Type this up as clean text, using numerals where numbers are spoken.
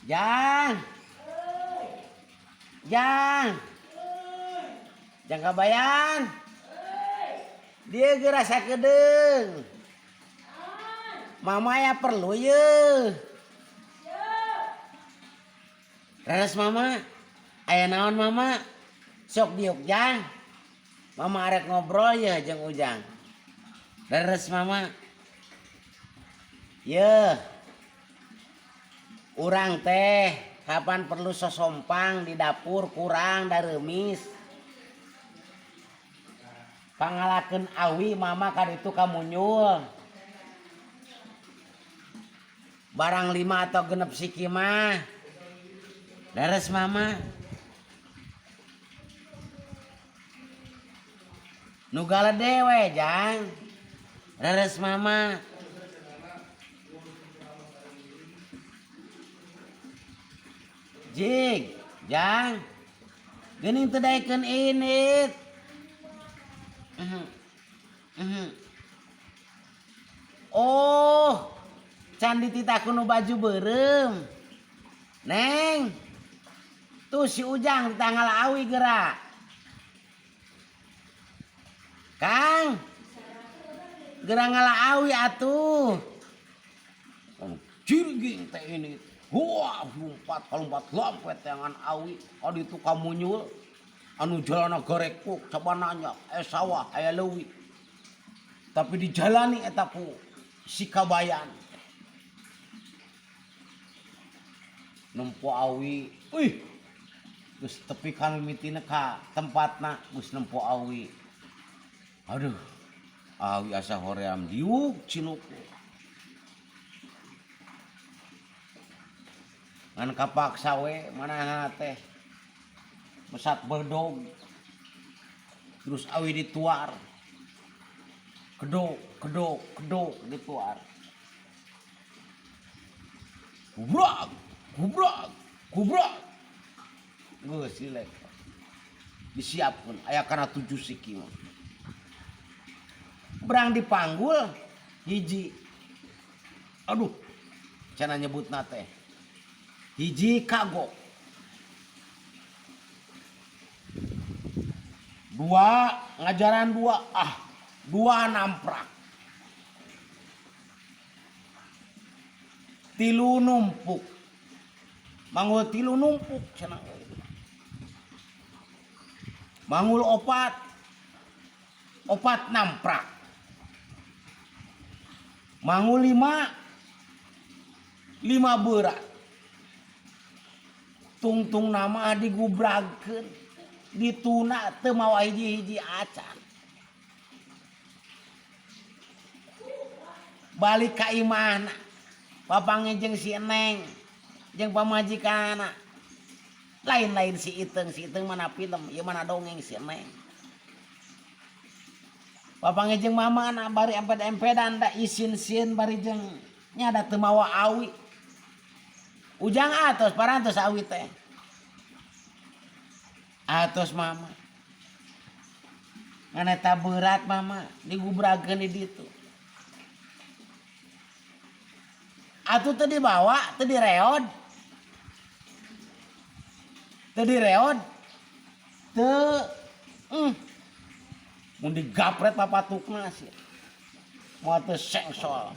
Jang. Jang. Jang kabayan. Dia geura sakedeung. Mama ya perlu ye. Raras mama. Aya naon mama? Sok diuk jang. Mama arek ngobrol ye jeung Ujang. Leres mama. Ye. Urang teh kapan perlu sosompang di dapur kurang dareumis. Pangalakeun awi mama kaditu ka munyul. Barang 5 atau 6 siki mah. Leres mama. Nu galede we jang. Leres mama. Jig, jang. Geuning teu daekeun init. Oh, can dititah ku nu baju beureum. Neng, tuh si Ujang ditanggal awi gerak. Kang, gerak ngala awi atuh. Jirging teh ini. Wah, lompat lompat lompat tangan awi. Adi itu kamunyul. Anu jalana garekuk coba nanya, sawah aya leuwih. Tapi dijalani eta ku si kabayan. Nempo awi, wih. Geus tepi ka mimitina ka tempatna geus nempo awi. Aduh, awi asa hoream diuk cinuk. Ngan kapaksa we manehna teh mesat bedog. Terus awi dituar. Kedok, kedok, kedok dituar. Gubrak, gubrak, gubrak. Geus silek. Disiapkeun aya kana 7 siki mah. Berang dipanggul hiji. Aduh, cenah nyebutna teh. Hiji kagok. 2 ngajaran 2, ah, 2 namprak. 3 numpuk. Manggul 3 numpuk cenah. Manggul 4. 4 namprak. Manggul 5. 5 berat. Tungtung nama digubragkeun. Dituna teu mawa hiji-hiji acan. Balik ka imahna. Papange jeung si Neng, jeung pamajikanna. Lain-lain si Iteung, si Iteung mana film, ieu mana dongeng si Neng. Papange jeung mamana bari emped-empedan da isin-sieun bari jeung nya da teu mawa awi. Ujang atos parantos awi teh. Atos mama. Ngan eta berat mama digubragkeun di ditu. Atuh teu dibawa, teu direod. Teu direod. Teu mun digapret papatukna sia. Moal teu sengsol.